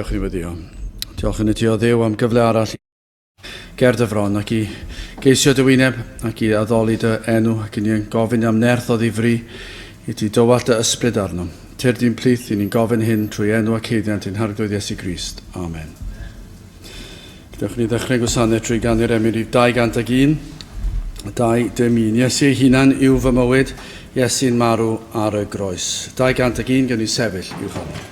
Dewch i ni weddio. Diolch yn y ti o Dduw am gyfle arall ger dy fron ac i geisio dy wyneb ac i addoli dy enw ac i ni yn gofyn am nerth o ddifri i ti dywallt dy ysbryd arnom. Tyrd i'n plith, i ni'n gofyn hyn trwy enw ac haeddiant ein Harglwydd Iesu Grist. Amen. Gadewch i ni ddechrau gwasanaeth trwy ganu'r emyn rhif 201, 2 dim 1. Iesu ei hunan yw fy mywyd, Iesu'n marw ar y groes. 201, gewn ni sefyll i'w chanu.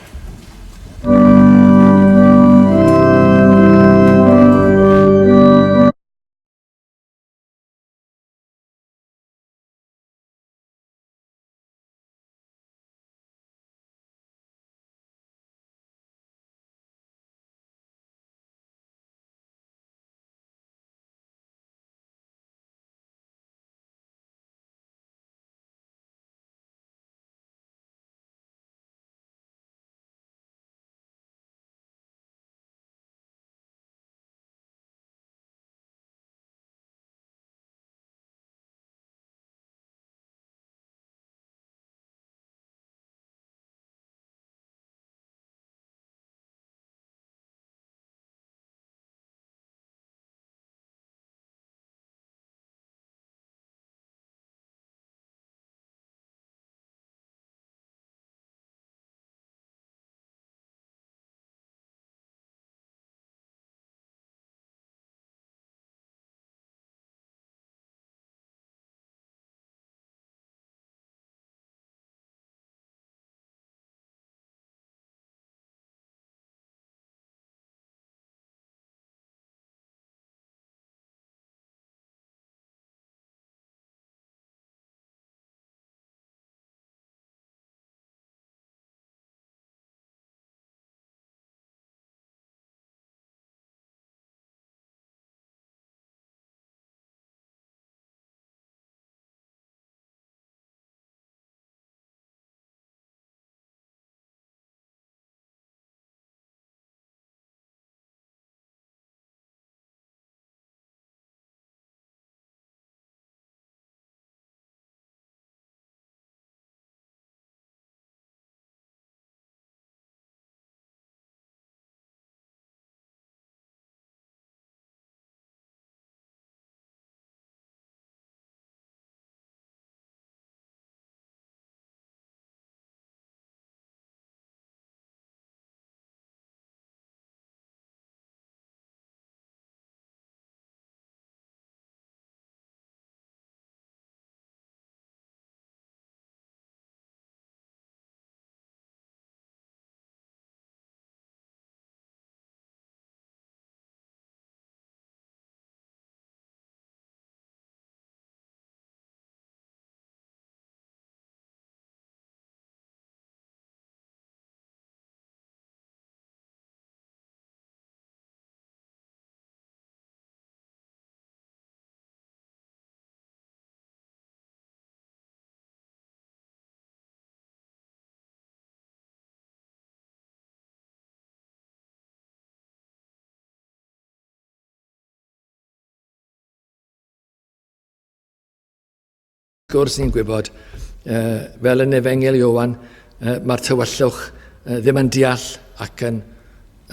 Gwrs ni'n gwybod, uh, fel yn Efengyl Iowan, uh, mae'r tywyllwch uh, ddim yn deall ac yn,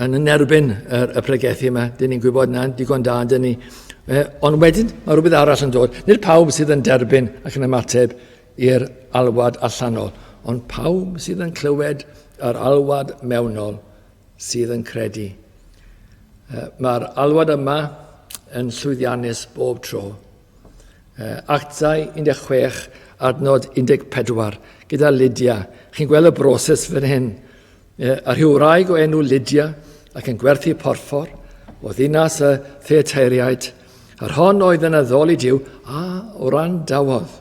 yn yn erbyn y, y pregethu yma. Dyn ni'n gwybod na'n digon da, dyn ni. Uh, ond wedyn, mae rhywbeth arall yn dod. Nid pawb sydd yn derbyn ac yn ymateb i'r alwad allanol, ond pawb sydd yn clywed yr alwad mewnol sydd yn credu. Uh, Mae'r alwad yma yn llwyddiannus bob tro. Actau 16, adnod 14, gyda Lydia. Chi'n gweld y broses fan hyn. A rhyw wraig o enw Lydia ac yn gwerthu porffor o ddinas y Theateiriaid. Yr hon oedd yn addoli Duw a wrandawodd.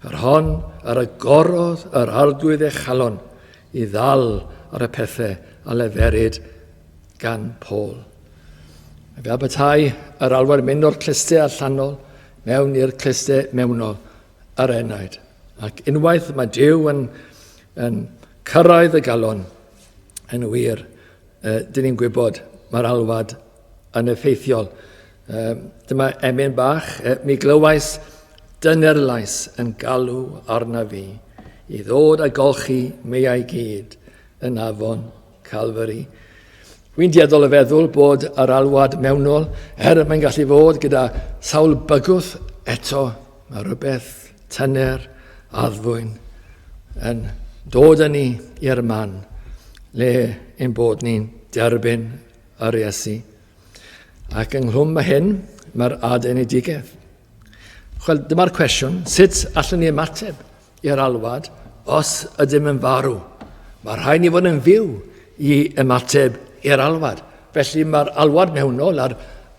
Yr hon yr agorodd yr arglwydd ei chalon i ddal ar y pethau a leferid gan Paul. Fel petai yr alwad mynd o'r clustau allanol mewn i'r clustau mewnol yr enaid. Ac unwaith mae Duw yn, yn cyrraedd y galon, yn wir, uh, dyn ni'n gwybod mae'r alwad yn effeithiol. Uh, dyma emyn bach, uh, mi glywais dynerlais yn galw arna fi i ddod a golchi meiau gyd yn afon Calvary. Wy'n dueddol o feddwl bod yr alwad mewnol, er mae'n gallu fod gyda sawl bygwth, eto mae rhywbeth tyner, addfwyn yn dod â ni i'r man le ein bod ni'n derbyn yr Iesu. Ac ynghlwm â hyn, mae'r adenedigaeth. Wel, dyma'r cwestiwn, sut allwn ni ymateb i'r alwad os ydym yn farw? Mae rhaid ni fod yn fyw i ymateb i'r alwad. Felly mae'r alwad mewnol a'r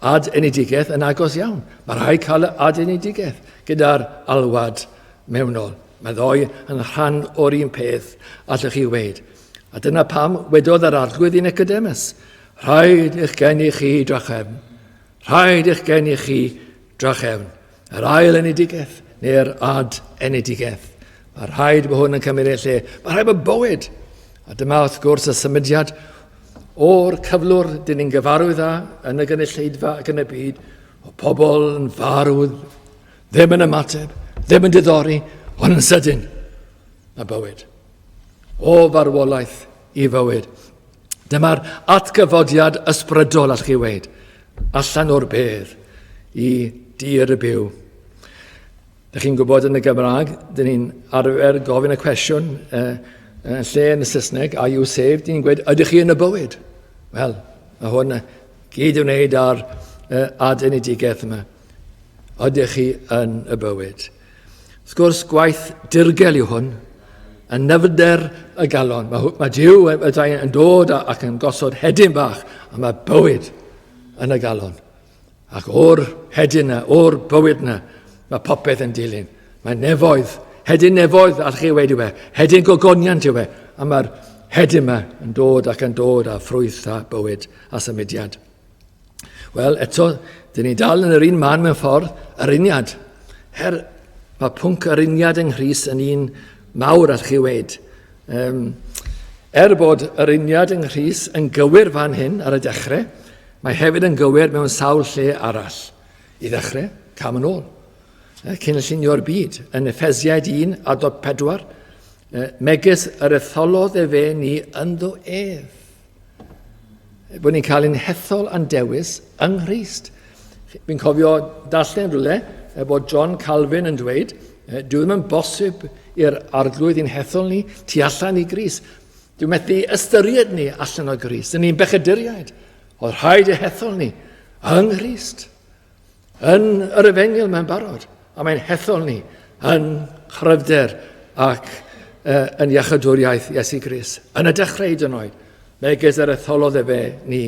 adenedigaeth yn agos iawn. Mae rhaid cael y adenedigaeth gyda'r alwad mewnol. Mae ddoi yn rhan o'r un peth, allwch chi weid. A dyna pam wedodd yr arglwydd i Nicodemus, rhaid eich geni chi drachefn. Rhaid eich geni chi drachefn. Yr ail enedigaeth neu'r ad enedigaeth. Mae rhaid bod hwn yn cymryd ei lle. Mae rhaid bod bywyd. A dyma wrth gwrs y symudiad o'r cyflwr dyn ni'n gyfarwydd â yn y gynulleidfa ac yn y byd, o pobl yn farw, ddim yn ymateb, ddim yn diddori, ond yn sydyn, mae bywyd. O farwolaeth i fywyd. Dyma'r atgyfodiad ysbrydol, allwch chi weid, allan o'r bedd i dir y byw. Dych chi'n gwybod yn y Gymraeg, dyn ni'n arfer gofyn y cwestiwn yn lle yn y Saesneg, are you saved? Dyn ni'n gweud, ydych chi yn y bywyd? Wel, mae hwn gyd i'w wneud â'r adenedigaeth yma. Ydych chi yn y bywyd? Wrth gwrs, gwaith dirgel yw hwn, yn nyfnder y galon. Mae, mae Duw yn dod ac yn gosod hedyn bach, a mae bywyd yn y galon. Ac o'r hedyn yna, o'r bywyd yna, mae popeth yn dilyn. Mae nefoedd, hedyn nefoedd, allwch chi wedi we, hedyn gogoniant yw e, a mae'r hedyn yma yn dod ac yn dod â ffrwyth a bywyd a symudiad. Wel, eto, dyn ni dal yn yr un man mewn ffordd, yr uniad. Her, mae pwnc yr uniad yng Nghrist yn un mawr allwch chi weid. Um, er bod yr uniad yng Nghrist yn gywir fan hyn ar y dechrau, mae hefyd yn gywir mewn sawl lle arall. I ddechrau, cam yn ôl. Cyn llunio'r byd, yn Effesiaid 1 adnod 4, megis yr etholodd efe ni ynddo ef. Bod ni'n cael ein hethol a'n dewis yng Nghrist. Fi'n cofio darllen rhywle bod John Calvin yn dweud, dyw ddim yn bosib i'r arglwydd i'n hethol ni tu allan i Grist. Dwi'n methu ystyried ni allan o Grist. Dyn ni'n bechaduriaid. Oedd rhaid i hethol ni yng Nghrist. Yn yr efengyl mae'n barod, a mae'n hethol ni yn chryfder ac uh, yn iachydwriaeth Iesu Grist. Yn y dechrau hyd yn oed, megis yr etholodd efe ni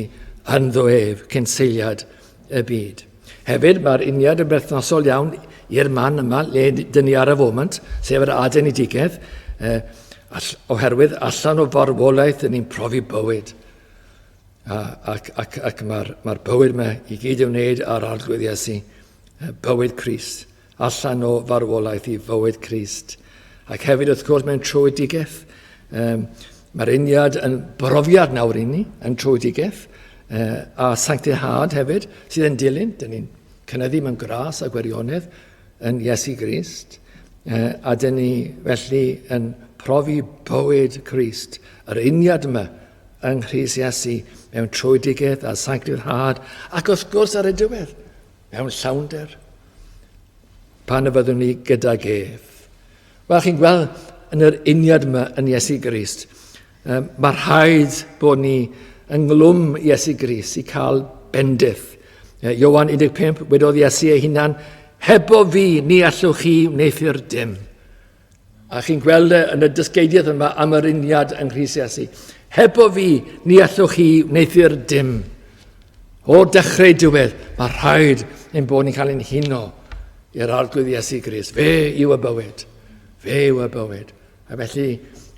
ynddo ef cyn seiliad y byd. Hefyd, mae'r uniad yn berthnasol iawn i'r man yma le dyn ni ar y foment, sef yr adenedigaeth, eh, oherwydd allan o farwolaeth dyn ni'n profi bywyd. A, ac ac, ac mae'r mae bywyd yma i gyd i'w wneud ar Arglwydd Iesu, bywyd Crist, allan o farwolaeth i fywyd Crist. Ac hefyd, wrth gwrs, mewn trwydigaeth. Um, mae'r uniad yn brofiad nawr i ni, yn trwydigaeth, uh, a sanctihad hefyd, sydd yn dilyn. Dyn ni'n cynyddu mewn gras a gwirionedd yn Iesu Grist, uh, a dyn ni felly yn profi bywyd Crist, yr uniad yma yng Nghrist Iesu mewn trwydigaeth a sanctidhad ac wrth gwrs ar y diwedd mewn llawnder pan y fyddwn ni gydag ef. Wel, chi'n gweld yn yr uniad yma yn Iesu Grist, um, mae rhaid bod ni yng nglwm Iesu Grist i cael bendith. Ioan 15, wedodd Iesu ei hunan, hebo fi, ni allwch chi wneuthur dim. A chi'n gweld e yn y dysgeidiaeth yma am yr uniad yng Nghrist Iesu. Hebo fi, ni allwch chi wneuthur dim. O'r dechrau diwedd, mae rhaid ein bod ni'n cael ein huno i'r Arglwydd Iesu Grist. Fe yw y bywyd. Fe yw y bywyd. A felly,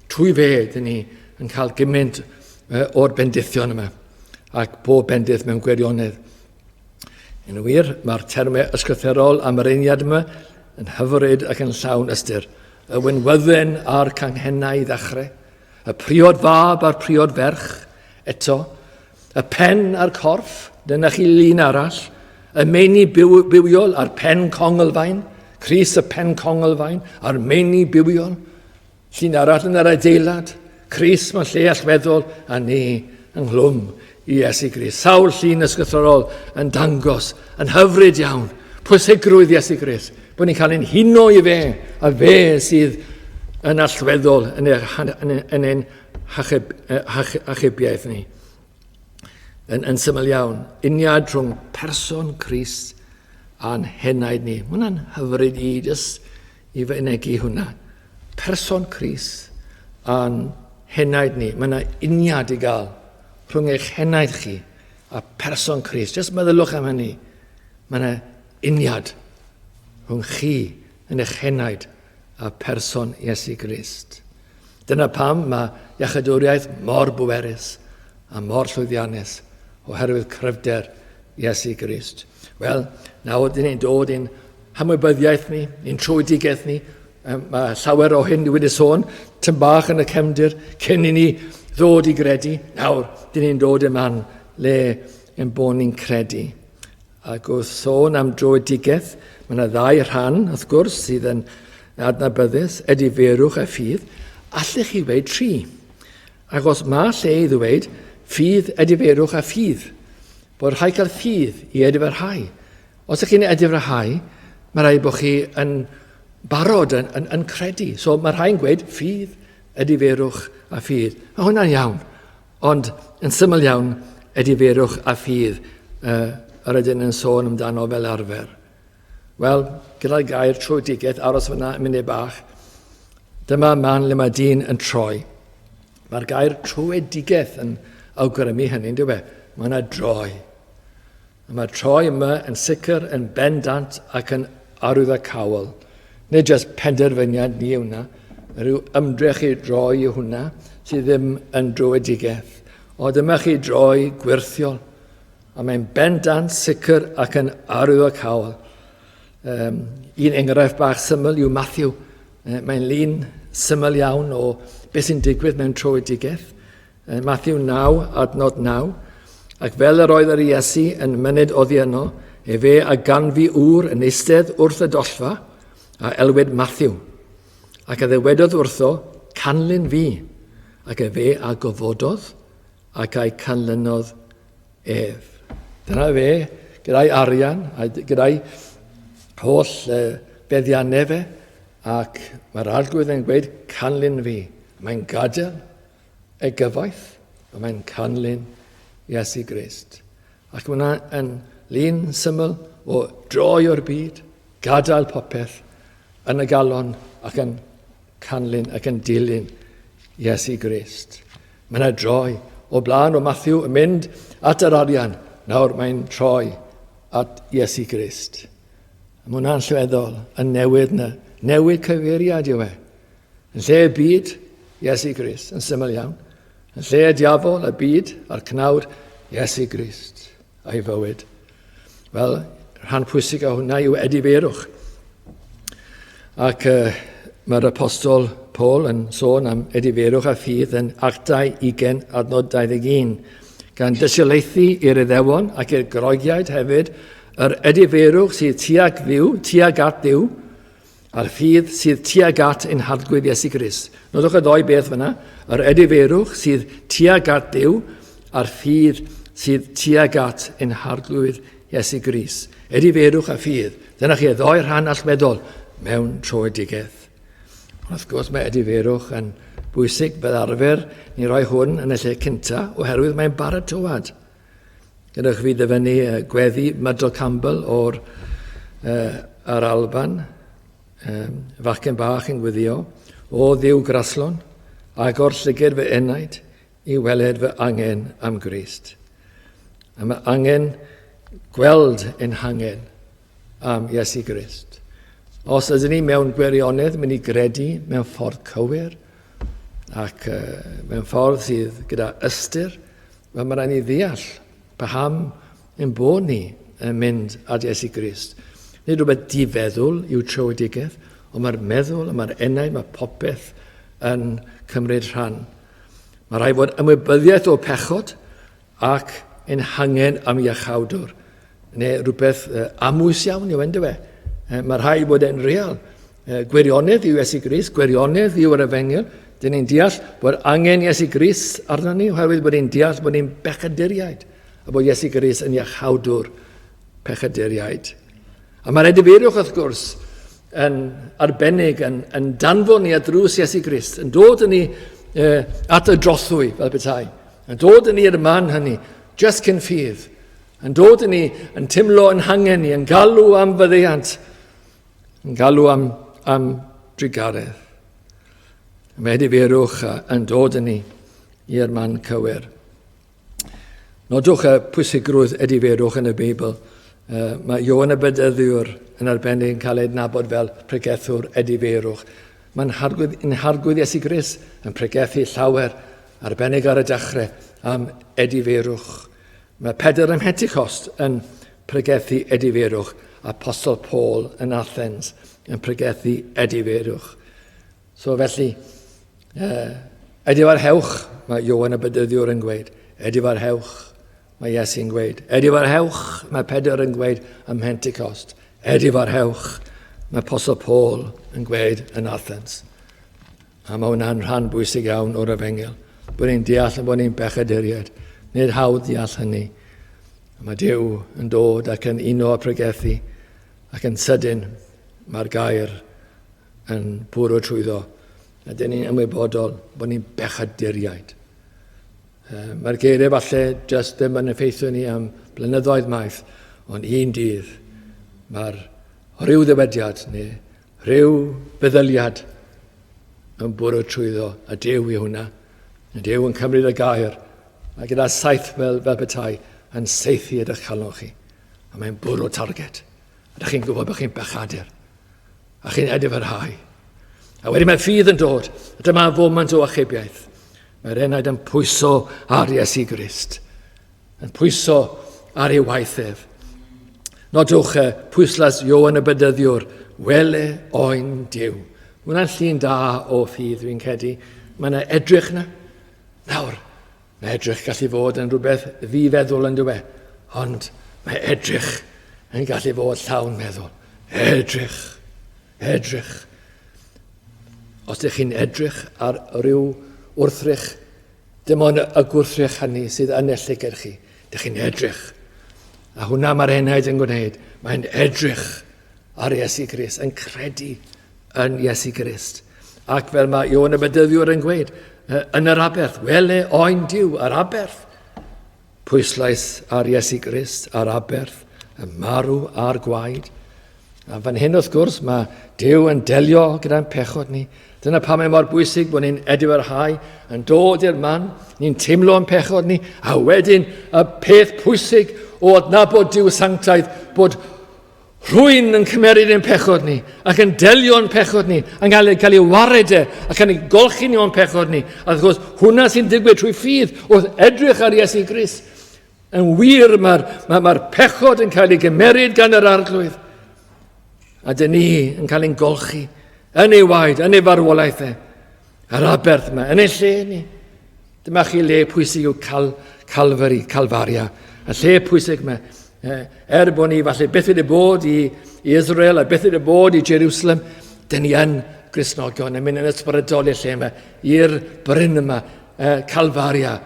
trwy fe, dyn ni yn cael gymaint o'r bendithion yma. Ac bob bendith mewn gwirionedd. Yn wir, mae'r termau ysgrythurol am yr uniad yma yn hyfryd ac yn llawn ystyr. Y winwydden a'r canghennau i ddechrau, y priod fab a'r priod ferch eto, y pen a'r corff, dyna chi lun arall, y meini byw, bywiol a'r pen conglfaen, Crist y pen conglfaen a'r meini bywiol, Llun arall yn yr adeilad, Crist mewn lle allweddol a ni ynghlwm i Iesu Grist. Sawl llun ysgythrol yn dangos, yn hyfryd iawn, pwysigrwydd Iesu Grist, bod ni'n cael ein huno i fe, a fe sydd yn allweddol yn, yn, yn ein hachub, achubiaeth ni. Yn, yn syml iawn, uniad rhwng person Crist a'n henaid ni. Mae hwnna'n hyfryd i jyst i fynegi hwnna. Person Crist a'n henaid ni. Mae yna uniad i gael rhwng eich henaid chi a person Crist. Jyst meddylwch am hynny. Mae yna uniad rhwng chi yn eich henaid a person Iesu Grist. Dyna pam mae iachydwriaeth mor bwerus a mor llwyddiannus oherwydd cryfder Iesu Grist. Wel, nawr dyn ni'n dod i'n hymwybyddiaeth ni, i'n trwydigaeth ni. Mae llawer o hyn wedi sôn, tyn bach yn y cefndir, cyn i ni ddod i gredu. Nawr, dyn ni'n dod i'r man le yn bod ni'n credu. Ac wrth sôn am dröedigaeth, mae yna ddau rhan, wrth gwrs, sydd yn adnabyddus, edifeirwch a ffydd. Allech chi ddweud tri? Ac os mae lle i ddweud ffydd, edifeirwch a ffydd, bod rhaid cael ffydd i edifarhau. Os ydych chi'n edifarhau, mae rhaid bod chi yn barod yn, yn, yn credu. So mae rhai'n gweud ffydd, edifeirwch a ffydd. Mae hwnna'n iawn. Ond, yn syml iawn, edifeirwch a ffydd uh, yr ydyn yn sôn amdano fel arfer. Wel, gyda'r gair trwydigaeth, aros fyna yn munud bach, dyma man le mae dyn yn troi. Mae'r gair trwyedigaeth yn awgrymu hynny, dyw e? Mae yna droi. A mae'r troi yma yn sicr, yn bendant ac yn arwyddocaol. Nid jyst penderfyniad ni yw hwnna, rhyw ymdrech i droi yw hwnna sydd ddim yn dröedigaeth. Ond dyma chi droi gwyrthiol, a mae'n bendant, sicr ac yn arwyddocaol. Um, un enghraifft bach syml yw Matthew. Mae'n lun syml iawn o beth sy'n digwydd mewn tröedigaeth. Yn Matthew 9, adnod 9, Ac fel yr oedd yr Iesu yn myned oddi yno, efe a ganfu ŵr yn eistedd wrth y dollfa, a elwid Matthew. Ac a ddywedodd wrtho, Canlyn fi. Ac efe a gofododd, ac a'i canlynodd ef. Dyna fe, gyda'i arian, a gyda'i holl feddiannau fe, ac mae'r arglwydd yn gweud, Canlyn fi. Mae'n gadael ei gyfoeth, a mae'n canlyn Iesu Grist. Ac mae hwnna yn lun syml o droi o'r byd, gadael popeth yn y galon ac yn canlyn ac yn dilyn Iesu Grist. Mae yna droi o blaen o Matthew yn mynd at yr arian. Nawr mae'n troi at Iesu Grist. Mae hwnna'n lleddol, yn newid na, newid cyfeiriad yw e. Yn lle y byd, Iesu Grist, yn syml iawn. Yn lle y diafol, y byd, a'r cnawd, Iesu Grist, a'i fywyd. Wel, rhan pwysig o hwnna yw edifeirwch. Ac uh, mae'r apostol Paul yn sôn am edifeirwch a ffydd yn Actau 20 adnod 21, gan dysiolaethu i'r Iddewon ac i'r Groegiaid hefyd yr edifeirwch sydd tuag Dduw, tuag at Dduw, A'r ffydd sydd tuag at ein Harglwydd Iesu Grist. Nodwch y ddoi beth fyna, yr edifeirwch sydd tuag at Dduw a'r ffydd sydd tuag at ein Harglwydd Iesu Grist. Edifeirwch a ffydd. Dyna chi y ddoi rhan allweddol mewn troedigaeth. Wrth gwrs mae edifeirwch yn bwysig fel arfer. Ni roi hwn yn y lle cynta oherwydd mae'n baratoad. Gadewch fi ddyfynnu gweddi Myrtle Campbell o'r uh, yr Alban, um, fachgen bach yn gweddio, o Ddiw graslon, agor llyged fy enaid i weled fy angen am Grist. A mae angen gweld ein hangen am Iesu Grist. Os ydyn ni mewn gwirionedd mynd i gredu mewn ffordd cywir ac uh, mewn ffordd sydd gyda ystyr, Wel, mae rhaid ni ddeall paham ein bod ni yn mynd at Iesu Grist. Nid rhywbeth difeddwl yw tröedigaeth, ond mae'r meddwl a mae'r enaid, mae popeth yn cymryd rhan. Mae rhaid fod ymwybyddiaeth o pechod ac ein hangen am iachawdwr. Neu rhywbeth amwys iawn yw ynddo fe. Mae rhaid bod e'n real. Gwirionedd yw Iesu Grist, gwirionedd yw yr efengyl. Dyn ni'n deall bod angen Iesu Grist arno ni, oherwydd bod ni'n deall bod ni'n bechaduriaid, a bod Iesu Grist yn iachawdwr pechaduriaid. A mae'r edifeiriwch, wrth gwrs, yn arbennig, yn, yn danfon ni at drws Iesu Grist, yn dod yn ni eh, at y drothwy, fel petai, yn dod yn ni i'r man hynny, just cyn ffydd, yn dod yn ni, yn timlo yn hangen ni, yn galw am fyddeiant, yn galw am, am drugaredd. Mae edifeirwch yn dod yn ni i'r man cywir. Nodwch y pwysigrwydd edifeirwch yn y Beibl. Uh, mae Ioan y Bedyddiwr yn arbennig yn cael ei adnabod fel pregethwr edifeirwch. Mae'n hargwydd, yn hargwydd Iesu Grist yn pregethu llawer arbennig ar y dechrau am edifeirwch. Mae Pedr ym Mhentecost yn pregethu edifeirwch, Apostol Paul yn Athens yn pregethu edifeirwch. So felly, uh, edifarhewch, mae Ioan y Bedyddiwr yn gweud. Edifarhewch, mae Iesu'n gweud. Edifarhewch, mae Pedr yn gweud ym Mhentecost. Edifarhewch, mae Apostle Paul yn gweud yn Athens. A mae hwnna'n rhan bwysig iawn o'r efengyl. Bod ni'n deall yn bod ni'n bechaduriaid. Nid hawdd deall hynny. A mae Duw yn dod ac yn uno a pregethu ac yn sydyn mae'r gair yn bwrw trwyddo. A dyn ni'n ymwybodol bod ni'n bechaduriaid. Mae'r geiriau falle jyst ddim yn effeithio ni am blynyddoedd maith, ond un dydd mae'r rhyw ddywediad neu rhyw feddyliad yn bwrw trwyddo, a Duw i hwnna. A Duw yn cymryd y gair, a gyda saeth fel, fel petai, yn seithi ydych calon chi. A mae'n bwrw target. A ydych chi'n gwybod bod chi'n bechadur. A chi'n edifyrhau. A wedyn mae ffydd yn dod. A dyma foment o achubiaeth. Mae'r enaid yn pwyso ar Iesu Grist. Yn pwyso ar ei waith ef. Nodwch y pwyslais Ioan y Bedyddiwr, wele oen Duw. Mae hwnna'n llun da o ffydd, dwi'n credu. Mae yna edrych yna. Nawr, mae edrych gallu fod yn rhywbeth ddi-feddwl yn dywe, ond mae edrych yn gallu fod llawn meddwl. Edrych, edrych. Os ydych chi'n edrych ar ryw wrthrych Dim ond y gwrthrych hynny sydd yn y llygad chi. Dych chi'n edrych. A hwnna mae'r enaid yn gwneud. Mae'n edrych ar Iesu Grist, yn credu yn Iesu Grist. Ac fel mae Ioan y Bedyddiwr yn gweud, yn yr aberth, wele oen Duw yr aberth. Pwyslais ar Iesu Grist, ar aberth, y marw a'r gwaed. A fan hyn, wrth gwrs, mae Duw yn delio gyda'n pechod ni. Dyna pam mae mor bwysig bod ni'n edifarhau, yn dod i'r man, ni'n teimlo yn pechod ni, a wedyn y peth pwysig o adnabod Duw sanctaidd, bod rhywun yn cymeryd ein pechod ni, ac yn delio yn pechod ni, yn cael, cael ei wared e, ac yn ei golchi ni o'n pechod ni. A wrth gwrs, hwnna sy'n digwydd trwy ffydd wrth edrych ar Iesu Grist. Yn wir, mae'r mae, mae pechod yn cael ei gymeryd gan yr arglwydd. A dyn ni yn cael ein golchi yn ei waed, yn ei farwolaeth e. Yr aberth yma, yn ei lle ni. Dyma chi le pwysig yw Cal Calvary, Calfaria. Y lle pwysig yma, er bod ni falle beth wedi bod i, i Israel a beth wedi bod i Jerusalem, dyn ni yn Gristnogion yn mynd yn ysbrydol i'r lle yma, i'r bryn yma, Calfaria,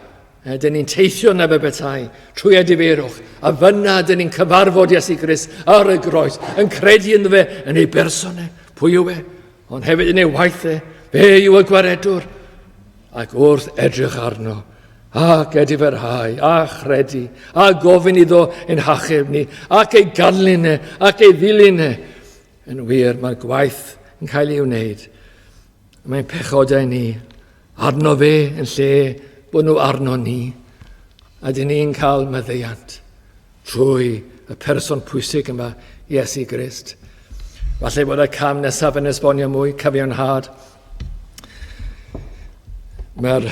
Dyn ni'n teithio na fe betai trwy edifeirwch, a fyna dyn ni'n cyfarfod Iesu Grist ar y groes, yn credu ynddo fe yn ei berson e, pwy yw e, ond hefyd yn ei waith e, fe yw y gwaredwr. Ac wrth edrych arno, ac ediferhau, a chredu, a gofyn iddo ein hachub ni, ac ei ganlyn e, ac ei ddilyn e, yn wir mae'r gwaith yn cael ei wneud. Mae'n pechodau ni arno fe yn lle bod nhw arno ni. A dyn ni'n cael maddeuant trwy y person pwysig yma, Iesu Grist. Falle bod y cam nesaf yn esbonio mwy, cyfiawnhad. Mae'r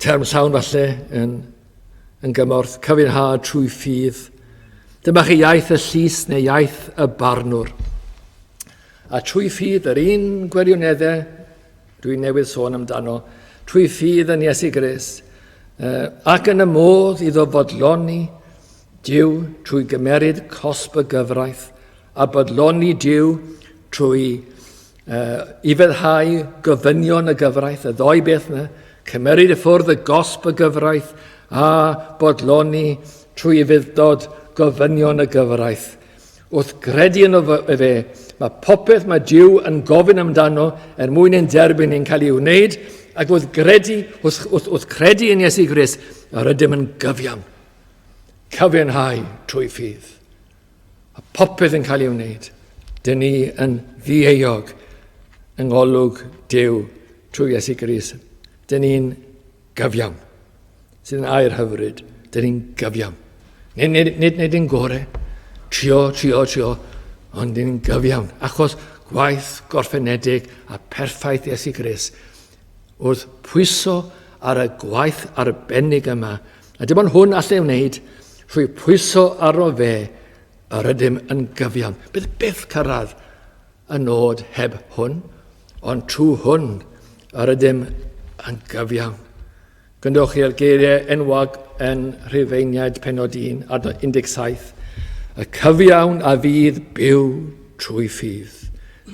term llawn falle yn, yn gymorth, cyfiawnhad trwy ffydd. Dyma chi iaith y llys neu iaith y barnwr. A trwy ffydd yr un gwirioneddau Dwi newydd sôn amdano, trwy ffydd yn Iesu Grist, ac yn y modd iddo fodloni Duw trwy gymeryd cosb y gyfraith, a bodloni Duw trwy i feddhau gofynion y gyfraith, y ddoi beth yna, cymeryd y ffwrdd y gosb y gyfraith a bodloni trwy ufudd-dod gofynion y gyfraith. Wrth gredu yno fe, mae popeth mae Duw yn gofyn amdano er mwyn ein derbyn ni'n cael ei wneud, ac wrth gredu, wrth, wrth, wrth credu yn Iesu Grist, yr ydym yn gyfiawn. Cyfiawnhau trwy ffydd. A popeth yn cael ei wneud. Dyn ni yn ddieuog yng ngolwg Duw trwy Iesu Grist. Dyn ni'n gyfiawn. Sydd yn air hyfryd. Dyn ni'n gyfiawn. Nid, nid, nid, nid yn gore. Trio, trio, trio. Ond dyn ni'n gyfiawn. Achos gwaith gorffenedig a perffaith Iesu Grist wrth pwyso ar y gwaith arbennig yma A dim ond hwn allai wneud, trwy pwyso arno fe, yr ydym yn gyfiawn. Bydd byth cyrraedd y nod heb hwn, ond trwy hwn yr ydym yn gyfiawn. Gwrandewch chi'r geiriau enwog yn Rhufeiniaid penod 1, adnod 17. Y cyfiawn a fydd byw trwy ffydd.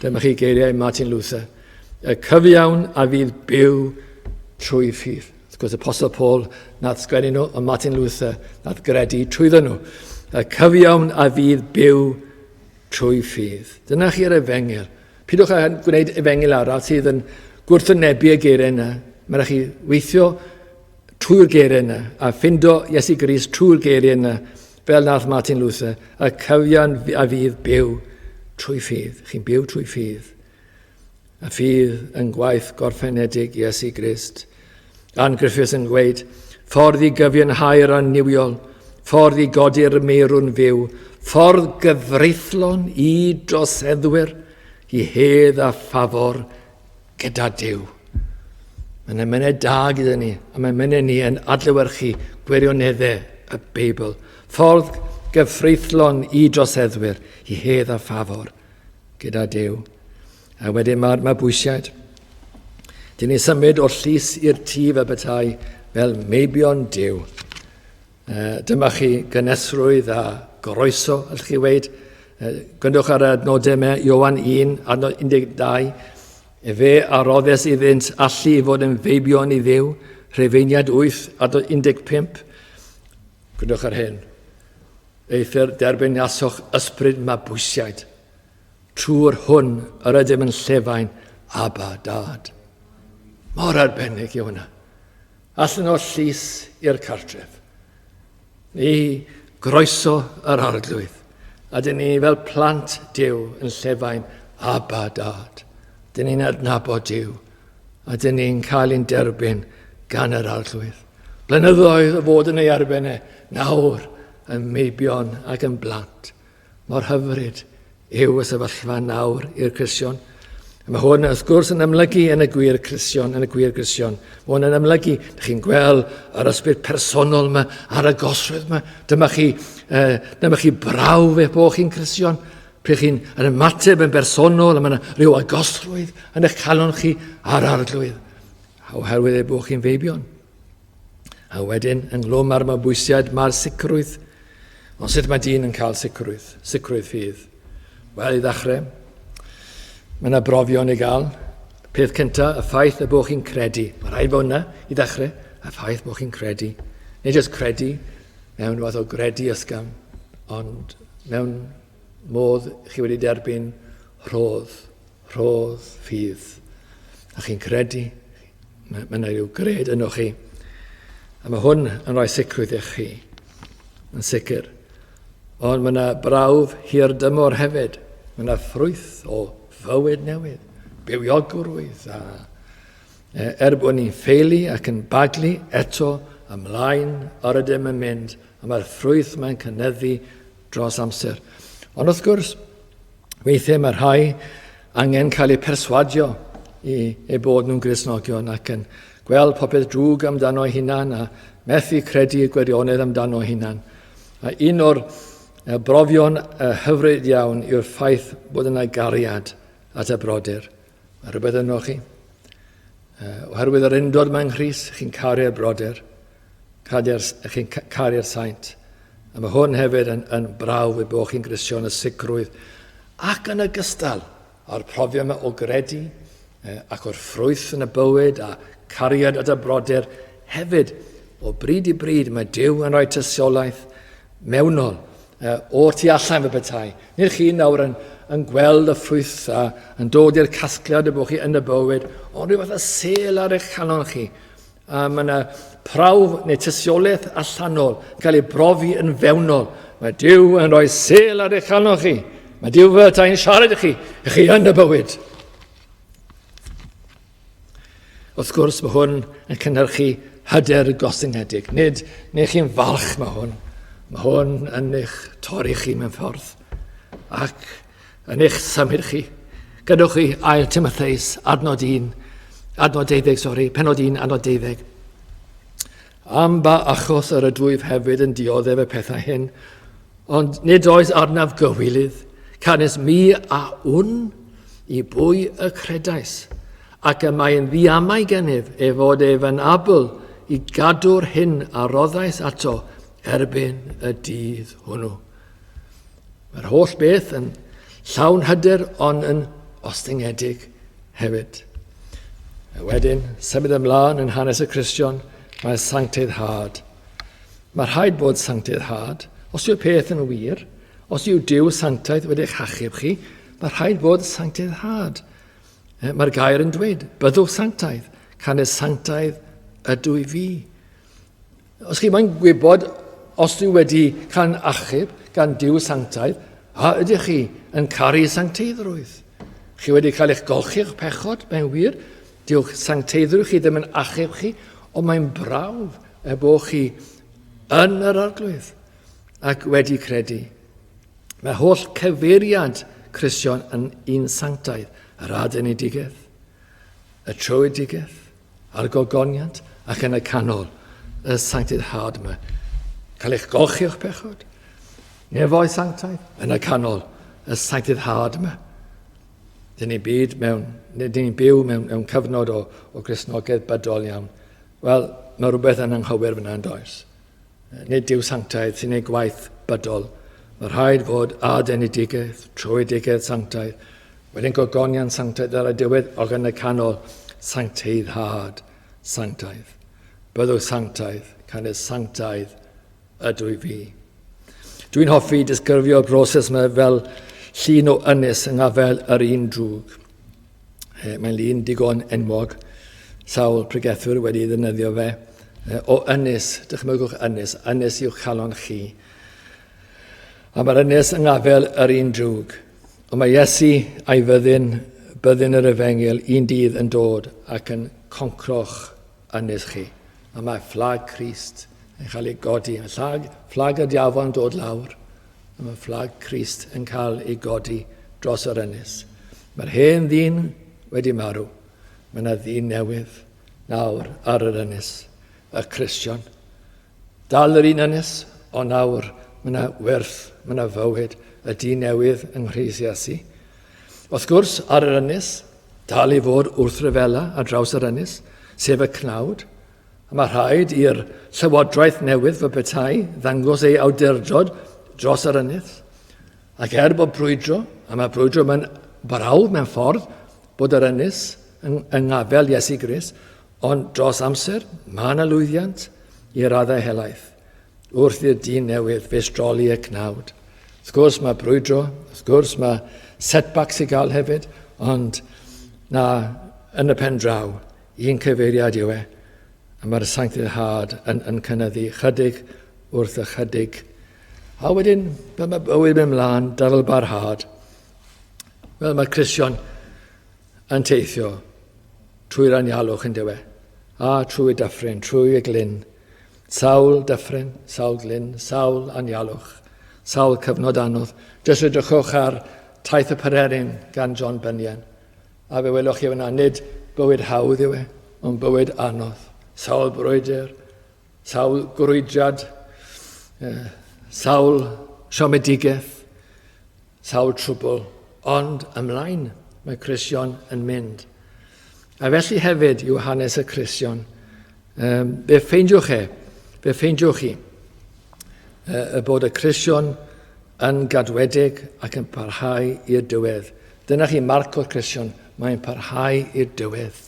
Dyma chi geiriau Martin Luther. Y cyfiawn a fydd byw trwy ffydd. Wrth gwrs, Apostle Paul nath sgwennu nhw, ond Martin Luther nath gredu trwyddo nhw. Y cyfiawn a fydd byw trwy ffydd. Dyna chi'r efengyl. Pidwch â gwneud efengyl arall sydd yn gwrthwynebu y geiriau yna. Mae rhaid chi weithio trwy'r geiriau yna a ffindo Iesu Grist trwy'r geiriau yna fel nath Martin Luther. Y cyfiawn a fydd byw trwy ffydd. Chi'n byw trwy ffydd. A ffydd yn gwaith gorffenedig Iesu Grist. Ann Griffiths yn gweud, ffordd i gyfiawnhau'r annuwiol, ffordd i godi'r meirw'n fyw, ffordd gyfreithlon i droseddwyr, i hedd a ffafr gyda Duw. Mae'n emynau da gyda ni, a mae emynau ni yn adlewyrchu gwirioneddau y Beibl. Ffordd gyfreithlon i droseddwyr, i hedd a ffafr gyda Duw. A wedyn mae'r mabwysiad. Dyn ni symud o'r llys i'r tŷ fel petai fel meibion Duw. Dyma chi gynesrwydd a groeso, allwch chi weid. Gwrandwch ar y adnodau yma, Ioan 1, adnod 12. Efe a roddes iddynt allu i fod yn feibion i Dduw, Rhufeiniad 8, adnod 15. Gwrandwch ar hyn. Eithr derbyniasoch ysbryd mabwysiaid. Trwy'r hwn yr ydym yn llefain, Abba, Dad. Mor arbennig yw hwnna. Allan o'r llys i'r cartref. Ni groeso yr arglwydd. A dyn ni fel plant Duw yn llefain, Abba, Dad. Dyn ni'n adnabod Duw. A dyn ni'n cael ein derbyn gan yr arglwydd. Blynyddoedd o fod yn ei erbyn e, nawr yn meibion ac yn blant. Mor hyfryd yw y sefyllfa nawr i'r Cristion. Mae hwn, wrth gwrs, yn amlygu yn y gwir Cristion, yn y gwir Gristion. Mae hwn yn amlygu, ydych chi'n gweld yr ysbryd personol yma, a'r agosrwydd yma. Dyma chi, eh, dyma chi brawf eich bod chi'n Cristion. Pryd chi'n yn ymateb yn bersonol, a mae yna rhyw agosrwydd yn eich calon chi a'r arglwydd. Oherwydd ei bod chi'n feibion. A wedyn, ynghlwm â'r mabwysiad, mae'r sicrwydd. Ond sut mae dyn yn cael sicrwydd? Sicrwydd ffydd. Wel, i ddechrau, mae yna brofion i gael. Peth cyntaf, y ffaith y bod chi'n credu. Mae rhaid bod yna i ddechrau, y ffaith bod chi'n credu. Nid jyst credu mewn fath o gredu ysgafn, ond mewn modd chi wedi derbyn rhodd, rhodd ffydd. A chi'n credu, mae, mae yna rhyw gred yno chi. A mae hwn yn rhoi sicrwydd i chi, yn sicr. Ond mae yna brawf hir dymor hefyd. Mae yna ffrwyth o fywyd newydd, bywiogrwydd a e, er bod ni'n ffeili ac yn baglu eto ymlaen yr ydym yn mynd a mae'r ffrwyth mae'n cynyddu dros amser. Ond wrth gwrs, weithiau mae rhai angen cael eu perswadio i eu bod nhw'n Gristnogion ac yn gweld popeth drwg amdano eu hunan a methu credu y gwirionedd amdano eu hunan. A un o'r brofion hyfryd iawn yw'r ffaith bod yna gariad at y brodyr. Mae rhywbeth yno chi. Oherwydd yr undod mae'n Nghrist, chi'n caru'r brodyr. Chi'n caru'r saint. A mae hwn hefyd yn, yn brawf i bod chi'n Gristion y sicrwydd ac yn ogystal. a'r profiad yma o gredu ac o'r ffrwyth yn y bywyd a cariad at y brodyr hefyd o bryd i bryd mae Duw yn rhoi tystiolaeth mewnol o'r tu allan fe petai. Nid chi nawr yn, yn gweld y ffrwyth a yn dod i'r casgliad y bod chi yn y bywyd, ond rhyw fath o sel ar eich calon chi. A mae yna prawf neu tystiolaeth allanol yn cael ei brofi yn fewnol. Mae Duw yn rhoi sel ar eich calon chi. Mae Duw fel tai'n siarad i chi, i chi yn y bywyd. Wrth gwrs, mae hwn yn cynhyrchu hyder gostyngedig. Nid, neu chi'n falch mae hwn. Mae hwn yn eich torri chi mewn ffordd. Ac yn eich symud chi. Gadewch chi ail Timotheus, adnod 1, adnod 12, sori, penod 1, adnod 12. Am ba achos yr ydwyf hefyd yn dioddef y pethau hyn, ond nid oes arnaf gywilydd, canys mi a wn i bwy y credais, ac y mae'n ddiamau gennyf ei fod ef yn abl i gadw'r hyn a roddais ato erbyn y dydd hwnnw. Mae'r holl beth yn llawn hyder ond yn ostyngedig hefyd. A wedyn, symud ymlaen yn hanes y Cristion, mae sancteiddhad. Mae rhaid bod sancteiddhad. Os yw'r peth yn wir, os yw Duw sanctaidd wedi eich hachub chi, mae rhaid bod sancteiddhad. Mae'r gair yn dweud, byddwch sanctaidd, canys sanctaidd ydw i fi. Os chi moyn gwybod os dwi wedi cael achub gan Duw sanctaidd, a ydych chi yn caru sancteiddrwydd? Chi wedi cael eich golchi o'ch pechod, mae'n wir. Dyw'ch sancteiddrwydd chi ddim yn achub chi, ond mae'n brawf e bod chi yn yr arglwydd ac wedi credu. Mae holl cyfeiriad Cristion yn un sanctaidd, yr adenedigaeth, y tröedigaeth, a'r gogoniant ac yn y canol y sancteiddhad yma. Cael eich golchi o'ch pechod, nefoedd sanctaidd, yn y canol y sancteiddhad yma. Dyn ni'n byd mewn, dyn ni'n byw mewn, mewn cyfnod o, o Gristnogaeth bydol iawn. Wel, mae rhywbeth yn anghywir fyna yn does. Nid Duw sanctaidd sy'n ei gwaith bydol. Mae rhaid fod adenedigaeth, tröedigaeth sanctaidd, wedyn gogoniant sanctaidd ar y diwedd, ac yn y canol sancteiddhad sanctaidd. Byddwch sanctaidd, canys sanctaidd ydw i fi. Dwi'n hoffi disgrifio'r broses yma fel llun o ynys yng ngafel yr un drwg. Mae'n lun digon enwog, sawl pregethwr wedi ei ddefnyddio fe. O ynys, dychmygwch ynys, ynys i'w chalon chi. A mae'r ynys yng ngafel yr un drwg. Ond mae Iesu a'i fyddin, byddin yr efengyl, un dydd yn dod ac yn concro'ch ynys chi. A mae fflag Crist yn cael ei godi. Mae fflag, fflag y diafol yn dod lawr. A mae fflag Crist yn cael ei godi dros yr ynys. Mae'r hen ddyn wedi marw. Mae yna ddyn newydd nawr ar yr ynys, y Cristion. Dal yr un ynys, ond nawr mae yna werth, mae yna fywyd, y dyn newydd yng Nghrist Iesu. Wrth gwrs, ar yr ynys, dal i fod wrthryfela ar draws yr ynys, sef y cnawd, A mae rhaid i'r llywodraeth newydd fy petai ddangos ei awdurdod dros yr ynys. Ac er bod brwydro, a mae brwydro mewn brawf mewn ffordd, bod yr ynys yng, yng ngafel Iesu Grist, ond dros amser mae yna lwyddiant i raddau helaeth wrth i'r dyn newydd feistroli y cnawd. Wrth gwrs mae brwydro, wrth gwrs mae setbacks i gael hefyd, ond na, yn y pen draw, Un cyfeiriad yw e, a mae'r sancteiddhad yn, yn cynyddu chydig wrth ychydig. A wedyn, fel mae bywyd mynd mlaen, dyfal barhad, fel mae'r Cristion yn teithio trwy'r anialwch yn dywe, a trwy y dyffryn, trwy y glyn. Sawl dyffryn, sawl glyn, sawl anialwch, sawl cyfnod anodd. Jyst edrychwch ar Taith y Pererin gan John Bunyan. A fe welwch chi fyna, nid bywyd hawdd yw e, ond bywyd anodd. Sawl brwydr, sawl gwrwydrad, sawl siomedigaeth, sawl trwbl, ond ymlaen mae Cristion yn mynd. A felly hefyd yw hanes y Cristion. Um, fe ffeindiwch e, fe ffeindiwch chi, y bod y Cristion yn gadwedig ac yn parhau i'r diwedd. Dyna chi marc o'r Cristion, mae'n parhau i'r diwedd.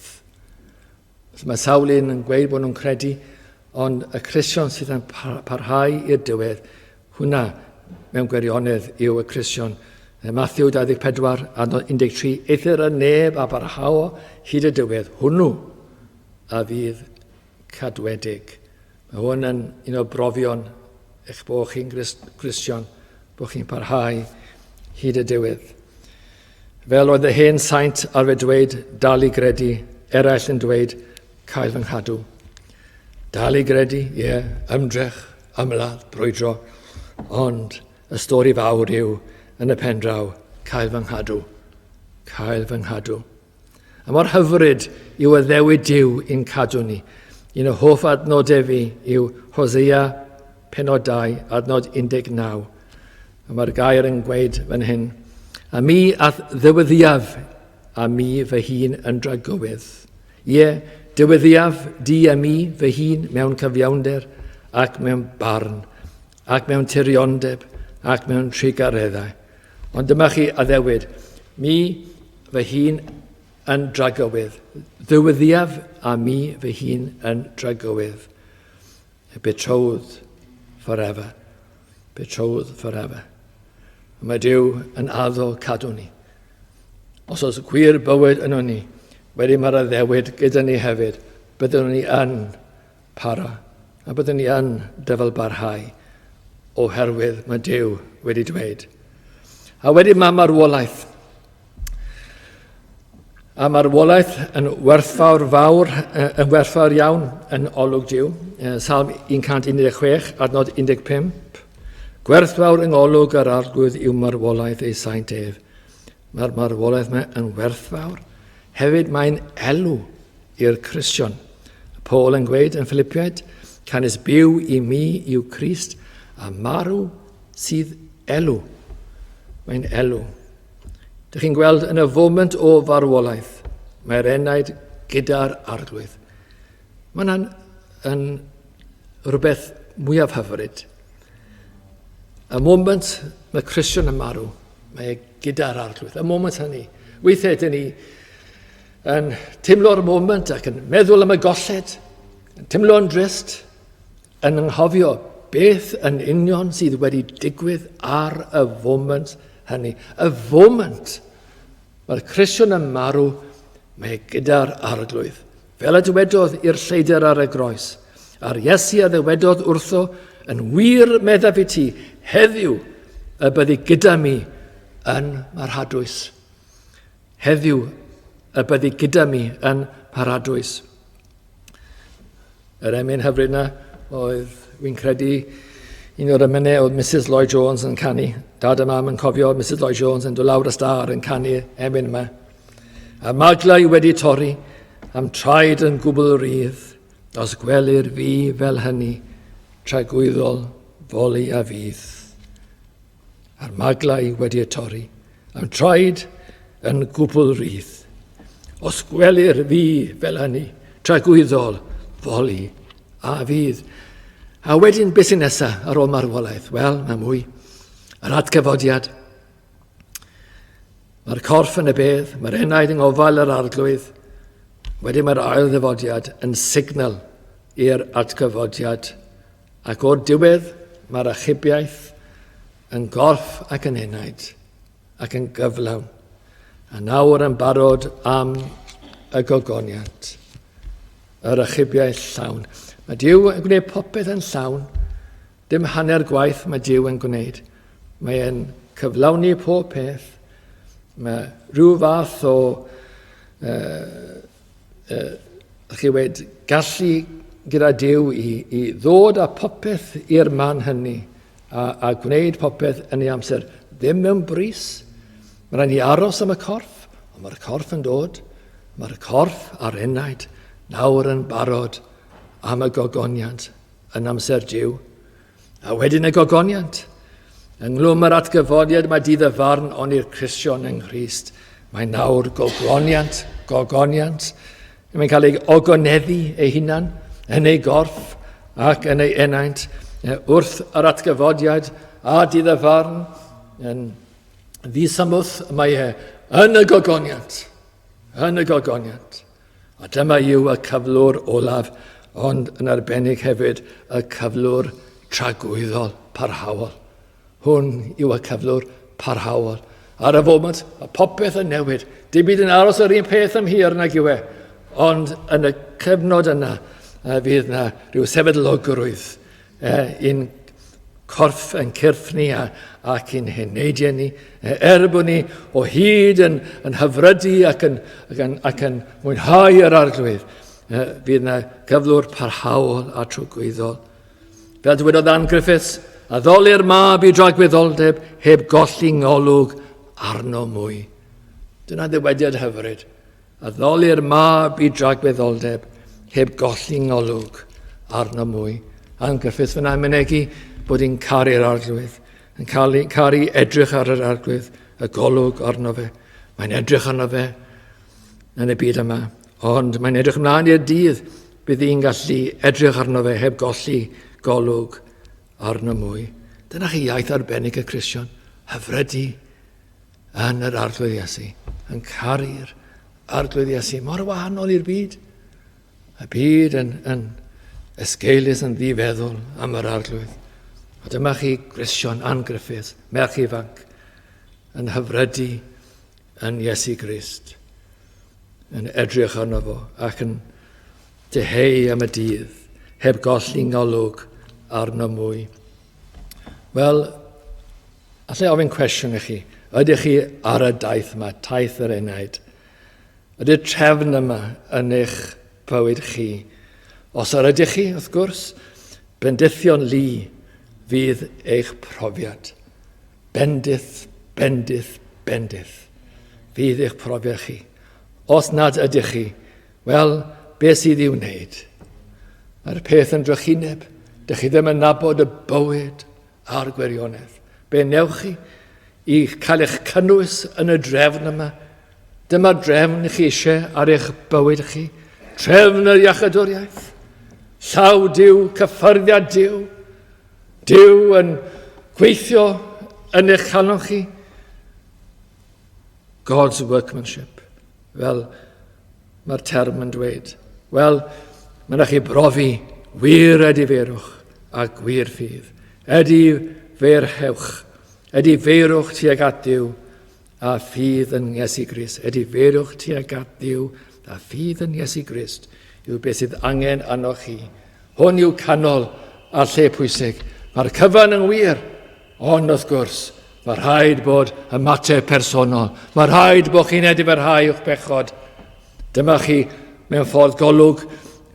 Mae sawl un yn gweud bod nhw'n credu, ond y Cristion sydd yn parhau i'r diwedd, hwnna mewn gwirionedd yw y Cristion. Matthew 24, adnod 13, eithr y neb a barhao hyd y diwedd, hwnnw a fydd cadwedig. Mae hwn yn un o brofion eich bod chi'n Gristion, bod chi'n parhau hyd y diwedd. Fel oedd y hen saint arfer dweud, dal i gredu, eraill yn dweud, cael fy nghadw. Dal i gredu, ie, yeah, ymdrech, ymladd, brwydro, ond y stori fawr yw, yn y pen draw, cael fy nghadw. Cael fy nghadw. A mor hyfryd yw addewid Duw i'n cadw ni. Un o hoff adnodau fi yw Hosea penod 2, adnod 19. A mae'r gair yn gweud fan hyn, A mi a'th ddyweddiaf, a mi fy hun yn dragywydd. Ie, dyweddiaf di a mi fy hun mewn cyfiawnder ac mewn barn, ac mewn tiriondeb ac mewn trugareddau. Ond dyma chi addewid, mi fy hun yn dragywydd. Ddyweddiaf a mi fy hun yn dragywydd. Betrothed forever. Betrothed forever. Mae Duw yn addo cadw ni. Os oes gwir bywyd yno ni, wedyn mae'r addewid gyda ni hefyd, byddwn ni yn para, a byddwn ni yn dyfalbarhau, oherwydd mae Duw wedi dweud. A wedyn mae marwolaeth. A marwolaeth yn werthfawr fawr, yn werthfawr iawn yn olwg Duw. Salm 116, adnod 15. Gwerthfawr yng ngolwg yr arglwydd yw marwolaeth ei saint ef. Mae'r marwolaeth yma yn werthfawr. Hefyd mae'n elw i'r Cristion. Paul yn gweud yn Philippiaid, canys byw i mi yw Crist, a marw sydd elw. Mae'n elw. Dych chi'n gweld yn y foment o farwolaeth, mae'r enaid gyda'r arglwydd. Mae hwnna'n yn rhywbeth mwyaf hyfryd. Y moment mae Cristion yn marw, mae e gyda'r arglwydd. Y moment hynny. Weithiau dyn ni yn teimlo'r moment ac yn meddwl am y golled, yn teimlo'n drist, yn anghofio beth yn union sydd wedi digwydd ar y foment hynny. Y foment mae'r Cristion yn marw, mae gyda'r arglwydd. Fel y dywedodd i'r lleidr ar y groes, a'r Iesu a ddywedodd wrtho, yn wir meddaf i ti, heddiw y byddi gyda mi yn Mharadwys. Heddiw y byddi gyda mi yn Paradwys. Yr emyn hyfryd na oedd, wy'n credu, un o'r emynau oedd Mrs Lloyd Jones yn canu. Dad a mam yn cofio Mrs Lloyd Jones yn dod lawr y star yn canu emyn yma. A maglau wedi torri, am traed yn gwbl rydd, os gwelir fi fel hynny, tragwyddol foli a fydd. A'r maglau wedi y torri, a'm traed yn gwbl rydd. Os gwelir fi fel hynny, tragwyddol foli a fydd. A wedyn, beth sy'n nesaf ar ôl marwolaeth? Wel, mae mwy. Yr atgyfodiad. Mae'r corff yn y bedd, mae'r enaid yng ngofal yr arglwydd. Wedyn mae'r ail ddyfodiad yn signal i'r atgyfodiad. Ac o'r diwedd, mae'r achubiaeth yn gorff ac yn enaid, ac yn gyflawn, a nawr yn barod am y gogoniant, yr achubiaeth llawn. Mae Duw yn gwneud popeth yn llawn, dim hanner gwaith mae Duw yn gwneud. Mae e'n cyflawni pob peth. Mae rhyw fath o uh, uh, chi wedi gallu gyda Duw i, i ddod â popeth i'r man hynny a, a gwneud popeth yn ei amser. Ddim mewn brys. Mae rhaid ni aros am y corff, ond mae'r corff yn dod. Mae'r corff a'r enaid nawr yn barod am y gogoniant yn amser Duw. A wedyn y gogoniant. Ynglwm yr atgyfodiad mae dydd y farn ond i'r Cristion yng Nghrist. Mae nawr gogoniant, gogoniant. Mae'n cael ei ogoneddu ei hunan yn ei gorff ac yn ei enaint wrth yr atgyfodiad a dydd y farn yn ddisymwth mae e Yn y gogoniant. Yn y gogoniant. A dyma yw y cyflwr olaf, ond yn arbennig hefyd y cyflwr tragwyddol parhaol. Hwn yw y cyflwr parhaol. Ar y foment, mae popeth yn newid. Dim byd yn aros yr un peth am hir nag yw e. Ond yn y cyfnod yna, fydd yna rhyw sefydlogrwydd i'n corff yn cyrff ni a, ac i'n heneidiau ni, er bod ni o hyd yn, yn hyfrydu ac yn, ac yn, ac yn mwynhau yr arglwydd, fydd yna gyflwr parhaol a trwgwyddol. Fel dywedodd Ann Griffiths, addoli'r mab i dragwyddoldeb heb golli ngolwg arno mwy. Dyna ddywediad hyfryd. Addoli'r mab i dragwyddoldeb heb golli ngolwg arno mwy. Ann Griffiths fyna yn mynegi bod hi'n caru'r arglwydd, yn cael, caru edrych ar yr arglwydd, y golwg arno fe. Mae'n edrych arno fe yn y byd yma, ond mae'n edrych ymlaen i'r dydd bydd hi'n gallu edrych arno fe heb golli golwg arno mwy. Dyna chi iaith arbennig y Cristion, hyfrydu yn yr Arglwydd Iesu, yn caru'r Arglwydd Iesu, mor wahanol i'r byd. Y byd yn, yn esgeulus yn ddifeddwl am yr Arglwydd. A dyma chi Gristion Ann Griffiths, merch ifanc, yn hyfrydu yn Iesu Grist, yn edrych arno fo ac yn dyheu am y dydd, heb golli ngolwg arno mwy. Wel, allai ofyn cwestiwn i chi. Ydych chi ar y daith yma, taith yr enaid? Ydy'r trefn yma yn eich bywyd chi? Os yr ydych chi, wrth gwrs, bendithion lu fydd eich profiad. Bendith, bendith, bendith fydd eich profiad chi. Os nad ydych chi, wel, beth sydd i'w wneud? Mae'r peth yn drychineb. Dych chi ddim yn nabod y bywyd a'r gwirionedd. Be newch chi i cael eich cynnwys yn y drefn yma? Dyma drefn chi eisiau ar eich bywyd chi. Trefn yr iachadwriaeth. Llaw Duw, cyffyrddiad Duw. Duw yn gweithio yn eich calon chi. God's workmanship, fel mae'r term yn dweud. Wel, mae'n rhaid chi brofi wir edifeirwch a gwir ffydd. Edifeirhewch, edifeirwch tuag at Dduw a ffydd yn Iesu Grist. Edifeirwch tuag at Dduw a ffydd yn Iesu Grist yw beth sydd angen arnoch chi. Hwn yw canol a lle pwysig. Mae'r cyfan yn wir, Ond wrth gwrs, mae rhaid bod ymateb personol. Mae rhaid bod chi'n edifarhau o'ch bechod. Dyma chi mewn ffordd golwg,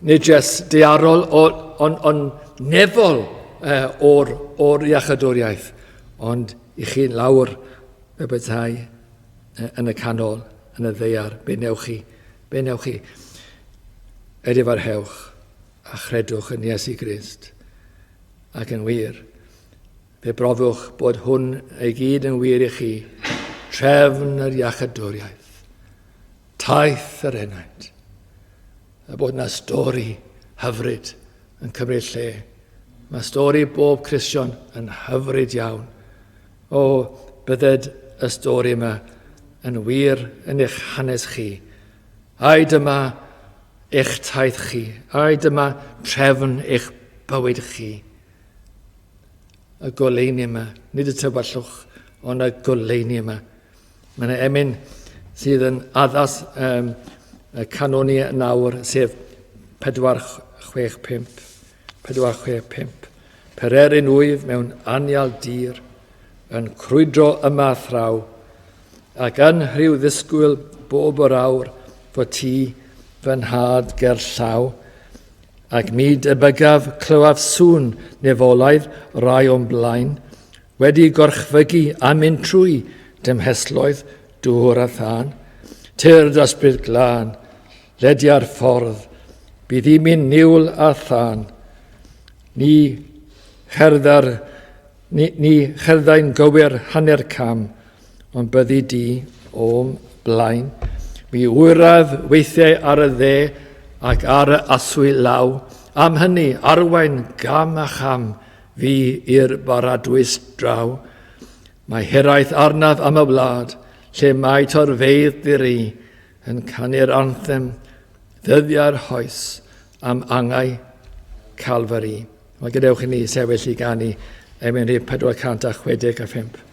nid jest dearol, ond on nefol eh, o'r, or iachadwriaeth, ond i chi'n lawr y bethau eh, yn y canol, yn y ddeiar, be newch chi? Be newch chi? Edifarhewch a chredwch yn Iesu Grist. Ac yn wir, fe brofwch bod hwn ei gyd yn wir i chi, trefn yr iachadwriaeth, taith yr enaid, a bod yna stori hyfryd yn cymryd lle. Mae stori bob Cristion yn hyfryd iawn. O, bydded y stori yma yn wir yn eich hanes chi. Ai dyma eich taith chi. Ai dyma trefn eich bywyd chi. Y goleuni yma, nid y tywyllwch, ond y goleuni yma. Mae yna emyn sydd yn addas um, y canoni nawr, sef 465. 465. Pererin wyf mewn anial dir, yn crwydro yma thraw, Ac yn rhyw ddisgwyl bob yr awr fod ti fy nhad ger llaw, ac mi debygaf clywaf sŵn nefolaidd rai o'm blaen, wedi gorchfygu a mynd trwy dymhestloedd dŵr a thân. Tyrd ysbryd glân, ledia'r ffordd, bydd i mi'n niwl a thân. Ni cherddar, ni, ni cherddai'n gywir hanner cam, ond byddi di o'm blaen. Mi wyraf weithiau ar y dde ac ar y aswy law, am hynny arwain gam a cham fi i'r baradwys draw. Mae hiraeth arnaf am y wlad, lle mae torfeydd diri yn canu'r anthem ddyddiau'r hoes am angau Calfari. Mae gadewch i ni sefyll i ganu emyn rhif 465.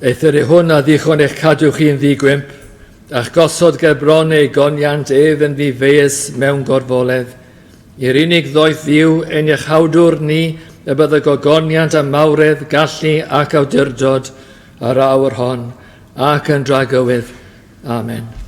Eithr i hwn a ddichon eich cadw chi'n ddi-gwymp, a'ch gosod ger bron ei goniant ef yn ddi-feius mewn gorfoledd. I'r unig ddoeth Dduw ein iachawdwr ni y bydda gogoniant a mawredd, gallu ac awdurdod ar awr hon, ac yn dragywydd. Amen.